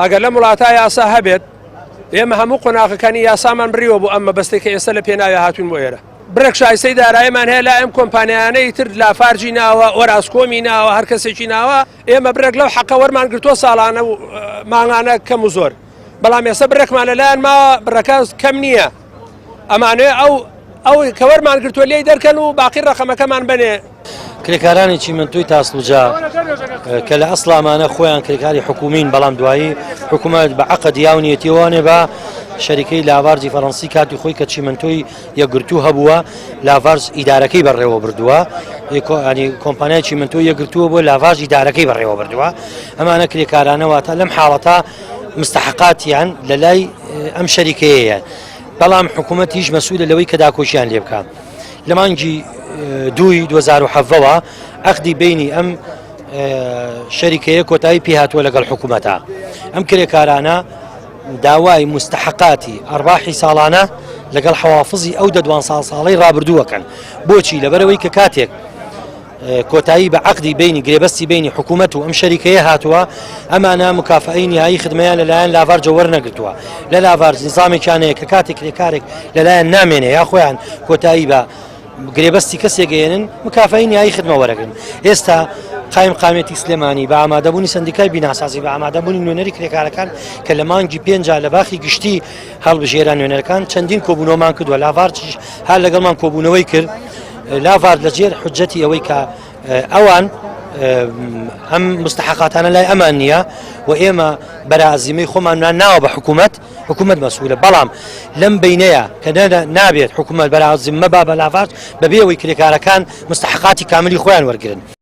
ئەگەر لەم وڵاتە یاسا هەبێت، ئێمە هەموو قۆناغەکانی یاسامان بڕیوە بۆ ئەم مەبەستەی کە ئێستا لە پێناویا هاتووین بۆ ئێرە. بڕێک شایستەی داراییمان هەیە لای ئەم کۆمپانیایانەی تر، لافارجی ناوە، ئۆراسکۆمی ناوە، هەر کەسێکی ناوە، ئێمە بڕێک لەو حەقە وەرمان گرتووە ساڵانە و مانگانە کەم و زۆر، بەڵام ئێستا بڕێکمان لەلایان ماوە، بڕەکە کەم نییە. ئەمانەوێ ئەو ئەو کە وەرمان گرتووە لێی دەرکەن و باقی ڕەقەمەکەمان بەنێ. کرێکارانی چیمەنتۆی تاسڵوجا کە لە ئەسڵا ئەمانە خۆیان کرێکاری حکومین بەڵام دوایی حکوومەت بە عقد یاونیەتیوانێ بە شەریکەی لاڤارجی فەڕەنسی کاتی خۆی کە چیمەنتۆی یەکگرتوو هەبووە لاڤارج ئیدارەکەی بەڕێوە بردووە ینی کۆمپانیای چیمەنتۆی یەکگرتووە بۆ لاڤارج ئیدارەکەی بەڕێوە بردووە ئەمانە کرێکارانەواتە لەم حاڵەتە مستحقاتیان لە لای ئەم شەریکەیەیە بەڵام حکوومەتیش مەسوولە لەوەی کە داکۆکیان لێ بکات لە مانگی دووی 2017ەوە عەقدی بینی ئەم شەریکەیە کۆتایی پێهاتووە لەگەڵ حکوومەتە ئەم کرێکارانە داوای مستحقاتی ئەرباحی ساڵانە لەگەڵ حەوافزی ئەو دەدوان ساڵ ساڵەی ڕابردووەکەن بۆچی لەبەرەوەی کە کاتێک کۆتایی بە عەقدی بەینی گرێبەستی بەینی حکوومەت و ئەم شەریکەیە هاتووە، ئەمانە مکافەئەی نیهایی خدمەیان لەلایەن لاڤارجەوە وەرنەگرتووە. لە لاڤارج نیزامێکیان هەیە کە کاتێک کرێکارێک لەلایەن نامێنێ یا خۆیان کۆتایی بە گرێبەستی کەسێک ئەیەنن مکافەئەی نیهایی خدمە وەرەگرن. ئێستا قایمقامیەتی سلێمانی بە ئامادەبوونی سەندیکای بیناسازی بە ئامادەبوونی نوێنەری کرێکارەکان کە لە مانگی پێنجا لە باخی گشتی هەڵبژێرا نوێنەرەکان چەندین کۆبوونەوەمان کردووە لاڤارجیش هەر لەگەڵمان کۆبوونەوەی کرد. لاڤارد لە ژێر حجەتی ئەوەی کە ئەوان ئەم مستحقاتانە لای ئەمان نییە و ئێمە بەرازیمەی خۆمان ناوە بە حکوومەت حکوومەت مەسوولە بەڵام لەم بینەیە کە نابێت حکوومەت بەرازیمە با بە لاڤارد بەبێ ئەوەی کرێکارەکان مستحقاتی کاملی خۆیان وەرگن.